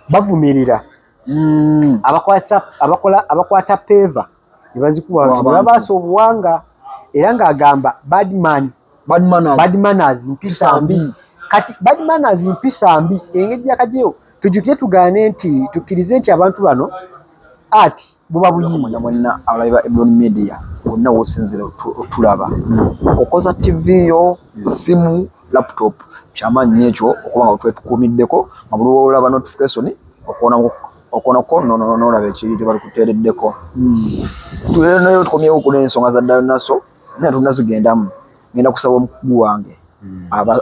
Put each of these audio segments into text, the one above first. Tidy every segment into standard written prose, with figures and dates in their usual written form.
Bavumirira abakwasa abakola abakwata peva ne bazikuba abantu ne Abantu. Babaasa obuwanga era ng'agamba badman. Bad manners. Bad manners, mpisa mbi. Kati bad manners, mpisa mbi, engeri gyakajeyo tujjukire, tugaane nti tukkirize nti abantu bano ati buba Mwenna buyiiya. Mwenna abalabi ba Ebron Media wonna wosinzira otulaba, okoza TV yo, simu, laptop, kyamaanyi nnyo ekyo okuba nga twetukuumiddeko nga buli lwolaba notification okoonako nolaba ekiri kye balikuteereddeko. Nayo tukomyewo ku n'ensonga za Dinosaur, naye tunazigendamu. Ngenda kusaba omukugu wange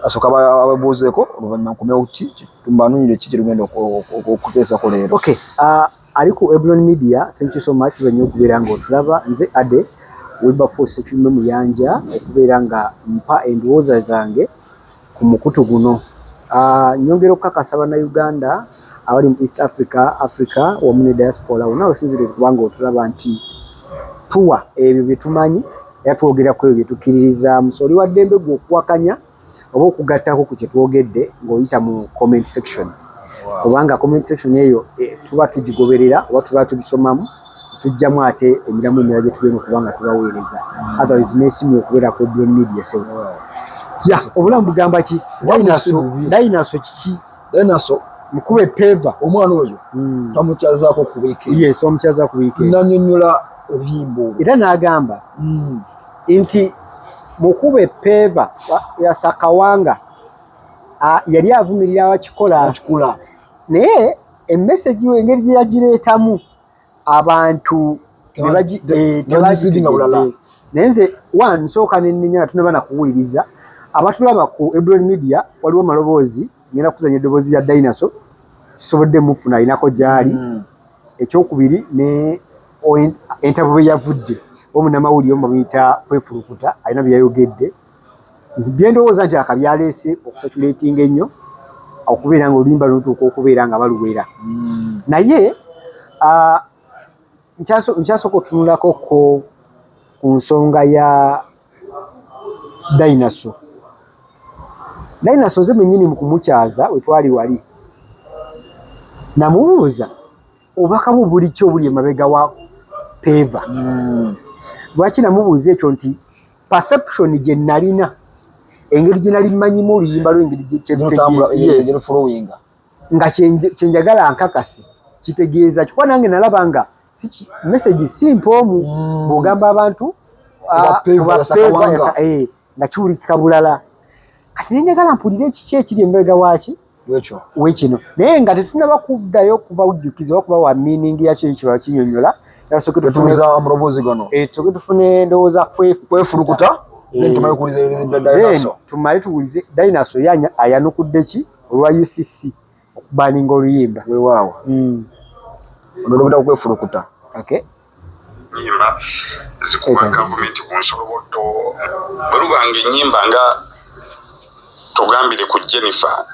asooka ababuuzeeko, oluvannyuma nkomewo ki tumbanunyire ki kyetugenda okuteesako leero. Okay, ali ku Ebron Media, thank you so much wenye okubeera nga otulaba. Nze Ade Wilberforce Ekirume Muyanja, okubeera nga mpa endowooza zange ku mukutu guno. Nyongera okukakasa Bannayuganda abali mu East Africa, Africa wamu ne diaspora wonna wesinzire kubanga otulaba nti tuwa ebyo bye tumanyi era twogera ku ebyo bye tukkiririzaamu. So oli wa ddembe gwe okuwakanya oba okugattako ku kye twogedde ng'oyita mu comment section, kubanga comment section eyo tuba tugigoberera oba tuba tugisomamu, tujjamu ate emiramu emirala gye tugenda okuba nga tubaweereza. Otherwise nesimye okubeera ku Ebron Media. Sebo ya, obulamu bugamba ki? Obulamu si bubi. Dinosaur kiki? Dinosaur. Mukube peva. Omwana oyo twamukyazaako ku weekend. Yes, wamukyaza ku weekend. Nanyonyola obuyimba obwo. Era n'agamba nti mukube peva ya Sakawanga yali avumirira abakikola. Akikola. Naye emessage we engeri gye yagireetamu abantu Tebagireceivinga bulala. Tebagitegedde. Naye nze one nsooka nennenya nga tunaba nakuwuliriza abatulaba ku Ebron Media, waliwo amaloboozi. Ngenda kuzanya eddoboozi lya Dinosaur, kisobodde mufuna alinako gyali. Ekyokubiri ne entabo bwe yavudde omunamawulire omu bamuyita Kwefulukuta, alina bye yayogedde byendowooza nti akabyaleese okusatulatinga ennyo okubeera nga oluyimba lutuuka okubeera nga baluwera. Naye nkyasooka otunulako ko ku nsonga ya Dinosaur. Dinosaur nze mwennyini mu kumukyaza we twali wali namubuuza obubaka bwo buli ki obuli emabega wa peva. Lwaki namubuuza ekyo? Nti perception gye nalina, engeri gye nali mmanyimu oluyimba lwe, engeri Lutambula, kyerutegeeza, yes, flowinga. Nga kyenjagala nkakasi kitegeeza kikuba nange nalaba nga si message si mpoomu. Bw'ogamba abantu Kuba peva kuba ya peva Sakawanga. nga kiwulikika bulala. Kati nenjagala mpulire ekiki ekiri emabega waaki wekyo wekino, naye nga tetunaba kuddayo kubawujjukiza oba kubawa meaning yakyo ekiba kinyonyola. Tusooke tufune Tutuliza amaloboozi gano. Tusooke tufune ndowooza Kwefulukuta, then tumale kuwuliza then Dinosaur. Tumale tuwulize Dinosaur yanya ayanukudde ki olwa UCC okubaninga oluyimba. Weewaawo. Olwokita kwefulukuta. Okay. Nyimba zikuba Eta. gavumenti ku nsolobotto. Bwe lubanga ennyimba nga tugambire ku Jennifer,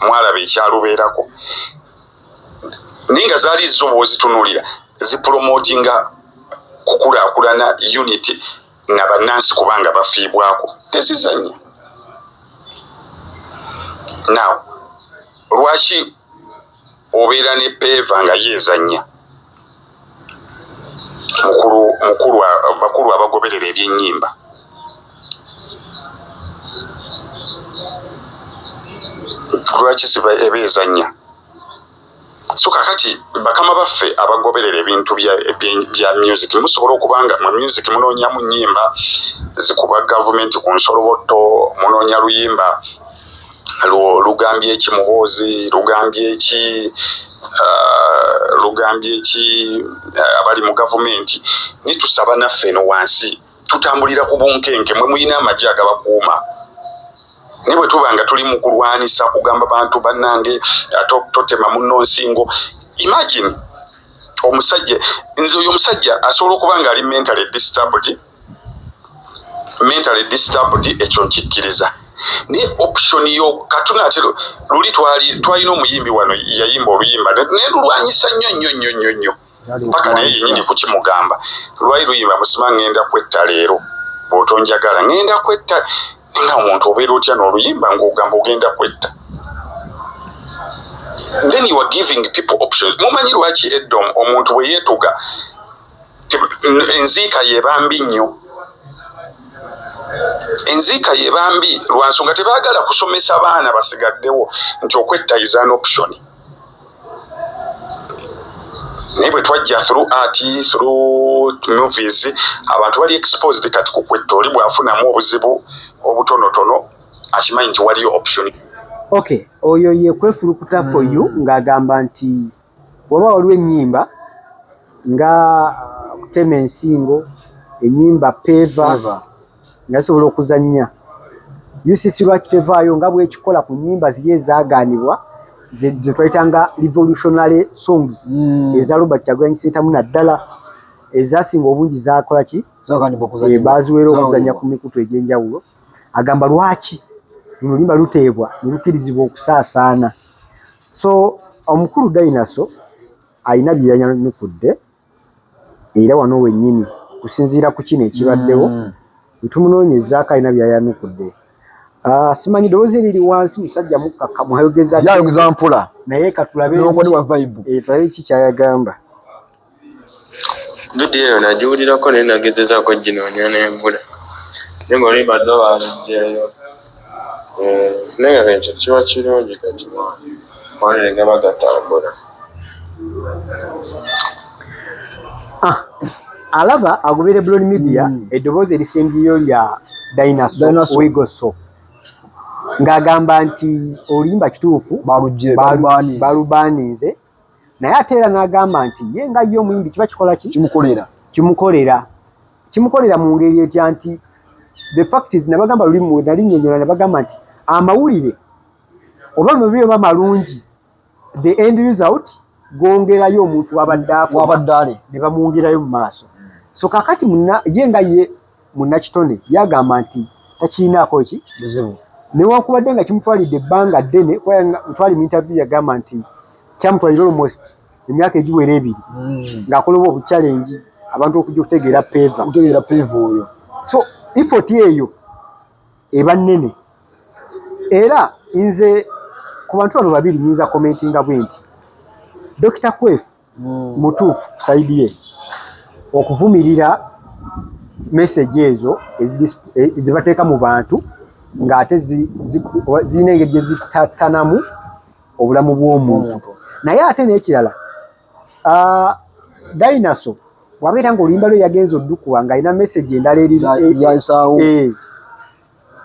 mwalaba ekyalubeerako, naye nga zaali zo bw'ozitunuulira zipromotinga kukulaakulana, unity na bannansi, kubanga bafiibwako, tezizannya. Now lwaki obeera ne peeva nga yeezannya? Mukulu mukulu, bakulu abagoberera ebyennyimba, lwaki ziba eba ezannya? So kakati bakama baffe abagoberera ebintu bya music, musobola okuba nga mu music munoonyamu nnyimba zikuba gavumenti ku nsolobotto, munoonya luyimba lugambye eki Muhoozi, lugambye eki, lugambye eki abali mu gavumenti. Nitusaba naffe eno wansi tutambulira ku bunkenke. Mwe muyina amagye agabakuuma, naye bwe tuba nga tuli mu kulwanisa kugamba bantu bannange totema munno nsingo. Imagine omusajja, nze oyo omusajja asobola okuba nga ali mentally disturbed, mentally disturbed, ekyo nkikkiriza. Naye option yo katuna ate luli twali twalina omuyimbi wano yayimba oluyimba ne lulwanyisa nnyo nnyo nnyo nnyo nnyo paka naye yenyini kukimugamba. Lwali luyimba musima ngenda kwetta leero bw'otonjagala ngenda kwetta. Nga omuntu obeera otya n'oluyimba ng'ogamba ogenda kwetta? Then you are giving people options. Mumanyi lwaki edom omuntu bwe yeetuga enziika yeba mbi nnyo, enziika yeba mbi lwa nsonga tebaagala kusomesa baana basigaddewo nti okwetta is an option. Naye bwe twajja through art, through movies, abantu bali exposed kati ku kwetta. Oli bw'afunamu obuzibu obutonotono akimanyi nti waliyo option. Okay, oyo ye Kwefulukuta for you ng'agamba nti bw'oba waliwo ennyimba nga kutema ensingo, ennyimba peva nga zisobola okuzannya, UCC lwaki tevaayo nga bwekikola ku nnyimba ziri ezaagaanibwa ze twayitanga revolutionary songs eza Robert Kyagulanyi Ssentamu, naddala ezasinga obungi zakola ki? Baziwera okuzannya ku mikutu egy'enjawulo. Agamba lwaki luno oluyimba luteebwa ne lukkirizibwa okusaasaana? So omukulu Dinosaur alina bye yanyanukudde era wano wennyini kusinziira ku kino ekibaddewo bwe tumunoonyezaako alina by'ayanukudde. Simanyi ddoboozi eriri wansi, musajja mukkakkamu, ayogeza yayogeza mpola. Naye katulabe. Nokoni wa vibe. Tulabe ki kyayagamba. Vidiyo eyo nagiwulirako, naye nagezezaako ginoonya n'embula, naye nga oluyimba lwo baluggyeyo. Naye nga ekyo kiba kirungi, kati mawulire gaba gatambula. Alaba agobere Blon Media. Eddoboozi erisembyeyo lya Dinosaur Dinosaur. Wigoso ng'agamba nti oluyimba kituufu balugye balubaninze, naye ate era n'agamba nti ye nga ye omuyimbi kiba kikola ki? Kimukolera. Kimukolera mu ngeri etya? Nti the fact is, nabagamba luli nali nnyonnyola, nabagamba nti amawulire oba mabi oba malungi, the end result gongerayo omuntu wabadde akoma wabadde ali ne bamwongerayo mu maaso. So kakati munna ye nga ye munnakitone yagamba nti takiinaako ki buzibu, newankubadde nga kimutwalidde ebbanga ddene, kuba twali mu interview yagamba nti kyamutwalira almost emyaka egiwera 2 ng'akola oba obuchallenge abantu okujja okutegeera peva. Okutegeera peva oyo. So effort eyo eba nnene. Era nze ku bantu bano babiri nyinza commentinga bwe nti Dr. Kwef mutuufu ku side ye okuvumirira message ezo zebateeka mu bantu ng'ate zirina engeri gye zitattanamu obulamu bw'omuntu. Naye ate n'ekirala, Dinosaur wabeera ng'oluyimba lwe yagenza oddukuba ng'alina message endala eri yayisaawo.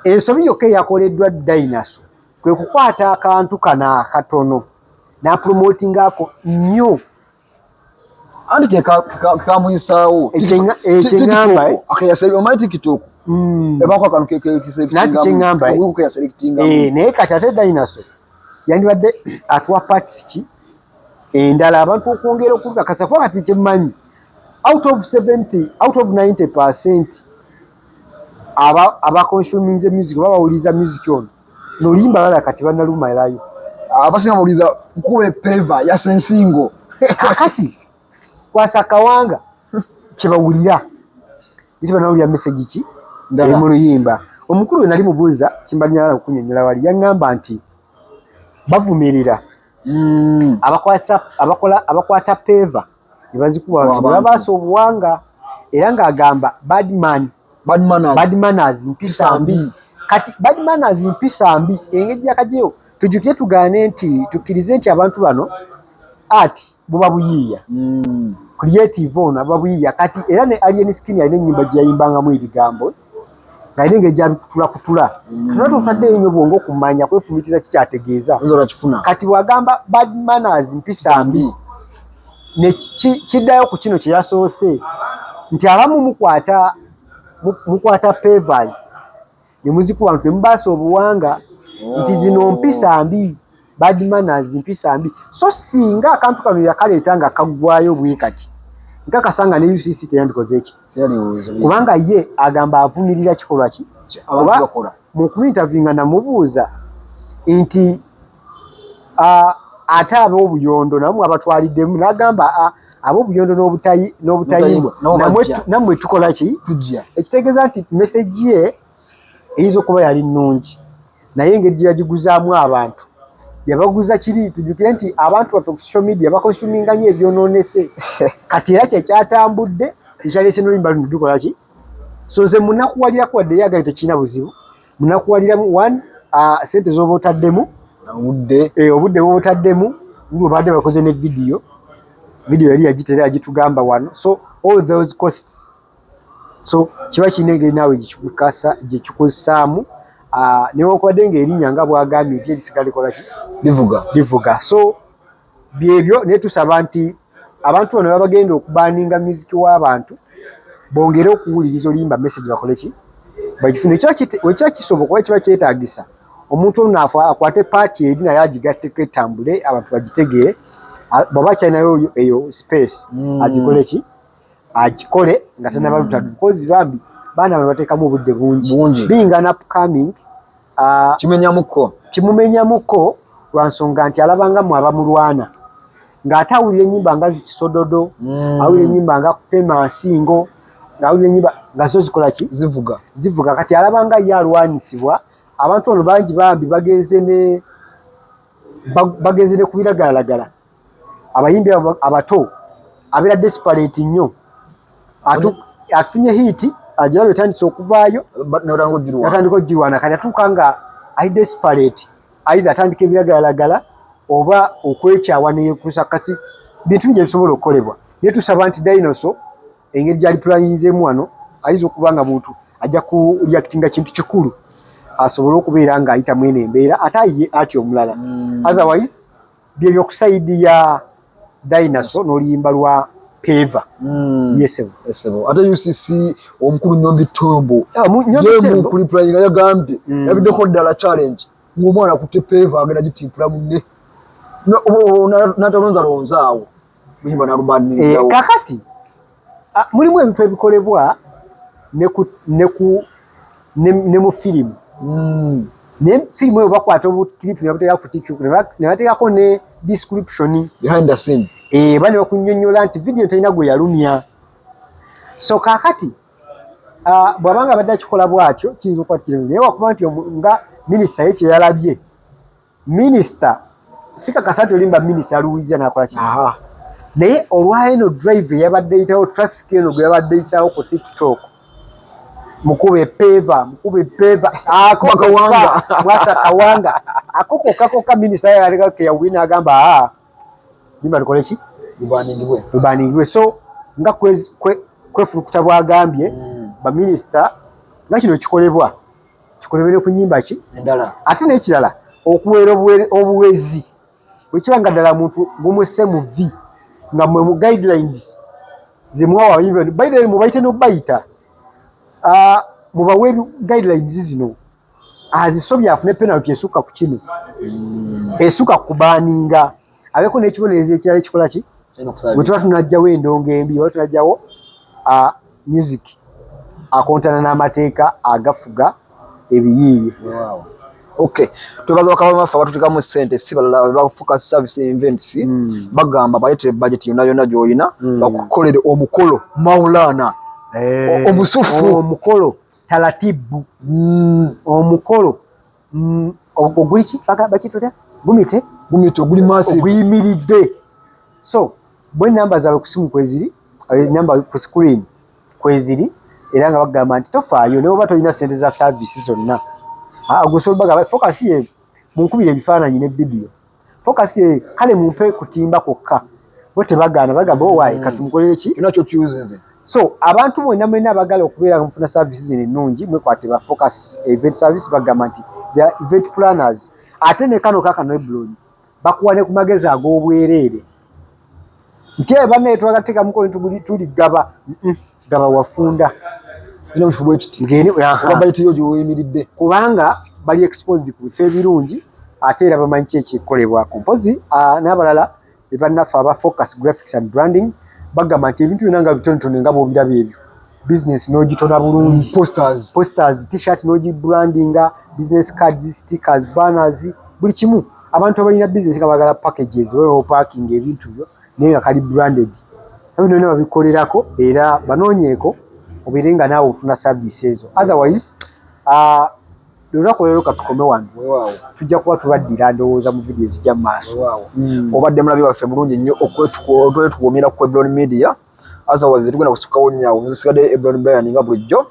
Ensobi yokka eyakoleddwa Dinosaur kwe kukwata akantu kano akatono n'apromotingako nnyo. Anti kekamuyisaawo. Ekyeŋŋamba, eh? Omanyi TikTok ebako akantu. Nanti kyeŋŋamba, eh? Keyaselectingamu. Naye kati ate Dinosaur yandibadde atuwa parts ki endala abantu okwongera okukakasa, kuba kati kyemmanyi out of 70, out of 90% aba abaconsuminze music oba bawuliriza music ono noluyimba lala kati bannalumalayo. Abasinga bawuliriza nkube peva yasensingo. Kakati kwasa kawanga kyebawulira nti banawulira message ki Ndala. eri mu luyimba. Omukulu we nali mubuuza kimbanyala okunyonyola wali, yaŋŋamba nti bavumirira abakwasa abakola abakwata peva ne bazikuba abantu ne Abantu. babaasa obuwanga, era ng'agamba badman Bad manners. Bad manners, mpisa mbi. Kati bad manners, mpisa mbi, engeri gyakajeyo tujjukire, tugaane nti tukkirize nti abantu bano art buba buyiiya, creative ono aba buyiiya. Kati era ne Alien Skin alina ennyimba gye yayimbangamu ebigambo ng'alina engeri gyabikutulakutula. Kati otaddeyo nnyo bwongo okumanya kwefumitiza kikyategeeza. Oyinza olakifuna. Kati bw'agamba bad manners, mpisa mbi, ne kiddayo ku kino kye yasoose nti abamu mukwata pavers ne muzikuba nti ne mubaasa obuwanga nti zino mpisa mbi, bad manners, mpisa mbi. So singa akantu kano yakaleeta nga kaggwayo bwe kati, nkakasa nga ne UCC teyandikoze eki, kubanga ye agamba avumirira kikolwa ki abantu oba bakola. Mu kuinterviewinga namubuuza nti ate ab'obuyondo nabo mwabatwaliddemu, n'agamba ab'obuyondo n'obutayimbwa Nabo namwe bajja. Nammwe tukola ki? Tujja. Ekitegeeza nti message ye eyinza okuba yali nnungi, naye engeri gye yagiguzaamu abantu Yabaguza kiri. Tujjukire nti abantu baffe ku social media baconsuminga nnyo ebyonoonese. Kati era kyekyatambudde ekyaleese n'oluyimba luno dukola ki. So nze munakuwalirako, wadde ye tekirina buzibu, munakuwaliramu one, sente z'oba otaddemu, obudde. Obudde bw'oba otaddemu, obadde bakoze ne video, video yali yagitera yagitugamba wano. So all those costs, so kiba kirina engeri naawe gyekikusaamu, newankubadde ng'erinnya nga bwagambye nti erisigala likola ki? Livuga. Livuga. So byebyo, naye tusaba nti abantu bano baba bagenda okubanninga music w'abantu bongere okuwuliriza oluyimba, message bakole ki, bagifune. Wekiba kisoboka oba kiba kyetaagisa omuntu ono akwate part eri naye agigatteko etambule abantu bagitegeere, bw'aba akyalinayo eyo space, agikole ki, agikole nga tanaba lutalo, because bambi baana bano bateekamu obudde bungi. Bungi. Being an upcoming, kimenyamuko. Kimumenyamuko lwa nsonga nti alabanga mu abamulwana ng'ate awulira ennyimba nga zikisododo, awulira ennyimba nga kutema nsingo, ng'awulira ennyimba nga zo zikola ki? Zivuga. Zivuga. Kati alabanga ye alwanisibwa. Abantu bano bangi bambi bagenze ne ku biragalalagala. Abayimbi abo abato abeera desperate nnyo. Afunye hit, agiraba etandise okuvaayo, natandika ogirwa. Natandika ogirwana. Kati atuuka nga ali desperate, either atandika ebiragalalagala oba okwekyawa neyekuusa. Kati bintu bingi ebisobola okukolebwa, naye tusaba nti Dinosaur engeri gyali pulayinzeemu wano ayinza okuba nga muntu ajja ku reactinga kintu kikulu asobole okubeera ng'ayitamu eno embeera ate ayiye ati omulala. Otherwise byebyo ku side ya Dinosaur n'oluyimba lwa Peva. Yesebo. Esebo. Ate UCC omukulu Nyombi Tombo Nyombi ye Tembo. mu kureplyinga yagambye yabiddeko ddala challenge ng'omwana akutte Peva agenda gitimpula munne, n'atalonzalonza awo luyimba n'alubanningawo. Kakati mulimu ebintu ebikolebwa ne mu firimu, naye firimu eyo bakwata obuclip ne babuteeka ku TikTok ne bateekako ne description. Behind the scene. Ba ne bakunnyonnyola nti video terina gwe yalumya. So kaakati bw'abanga abadde akikola bw'atyo kiyinza okuba kirungi, naye wakuba nti nga minisita ye kye yalabye, minisita sikakasa nti olimba minisita aluwuliriza n'akola ki, naye olwa eno drive eyabadde eyitawo, traffic eno gwe yabadde eyisawo ku TikTok, mukube Peva, mukube Peva, ako Kawanga. Kokka, mwasa Kawanga ako kokka kokka minisita yaleka keyawuli n'agamba, aa, limba likole ki? Lubaningibwe. Lubaningibwe. So nga kwefulukuta bwagambye baminisita nga kino kikolebwa kikolebere ku nnyimba ki endala. Ate n'ekirala, okuwera obuwezi bwe kiba nga ddala muntu gumusse mu vi nga mwe mu guidelines zemwawa abayimbi, by the way mubayite n'obayita, mubawe guidelines zino, azisobye afune penalty esukka ku kino, esukka ku kubanninga, abeeko n'ekibonerezo ekirala ekikola ki bwe tuba tunajjawo endongo embi oba tunajjawo music akontana n'amateeka agafuga ebiyiiye. Wow. Okay. Twebaza bakama baffe abatuteekamu ssente, si balala, bafuka service events. Bagamba baleetere budget yonna yonna gy'olina, bakukolere omukolo maulana omusufu. Omukolo talatibu, omukolo oguli ki, bakitutya gumite. Gumite, oguli massive. Oguyimiridde. So bwe namba zaabwe ku simu kweziri, namba ku screen kweziri, era nga bagamba nti tofaayo ne oba tolina sente za service zonna. Gwe bagamba Focus ye munkubira ebifaananyi ne video, Focus ye kale mumpe kutimba kwokka, bo tebagaana, bagamba owaaye katumukolere ki. Kyonna kyokyuzinze. So abantu mwenna mwenna abagala okubeera nga mufuna service zino ennungi, mwekwate ba Focus Event Service. Bagamba nti they are event planners, ate ne kano kakano Eblon bakuwa ne ku magezi ag'obwereere nti bannaye twagala tuteekamuko tuligaba gaba wafunda. Ina mukifu bwe kiti. Ngeni aha. Oba budget yo gy'oyimiridde. Kubanga bali exposed ku bifo ebirungi, ate era bamanyi ki ekikolebwako. Mpozi n'abalala be bannaffe aba Focus Graphics and Branding, bagamba nti ebintu byonna nga bitonotono nga bw'obiraba ebyo, business n'ogitona bulungi. Posters. Posters, t-shirt n'ogibrandinga, business cards, stickers, banners, buli kimu. Abantu abalina business nga bagala packages oba packing ebintu byo naye nga kali branded, ebyo byonna babikolerako, era banoonyeeko obeere nga naawe ofuna service ezo. Otherwise Olunaku leero katukome wano. Weewaawo. Tujja kuba tubaddira, ndowooza, mu vidiyo ezijja mu maaso. Weewaawo. Obadde mulabi waffe mulungi nnyo okwetukuumira ku Ebron Media. Otherwise tugenda kusukkawo nnyo awo. Nze sigadde Ebron Brian nga bulijjo,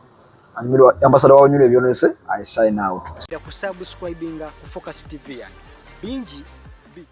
anyumirwa ambasada wa Nyumirwa Ebyonese. I sign out. Kusubscribinga ku Focus TV yange bingi bijja.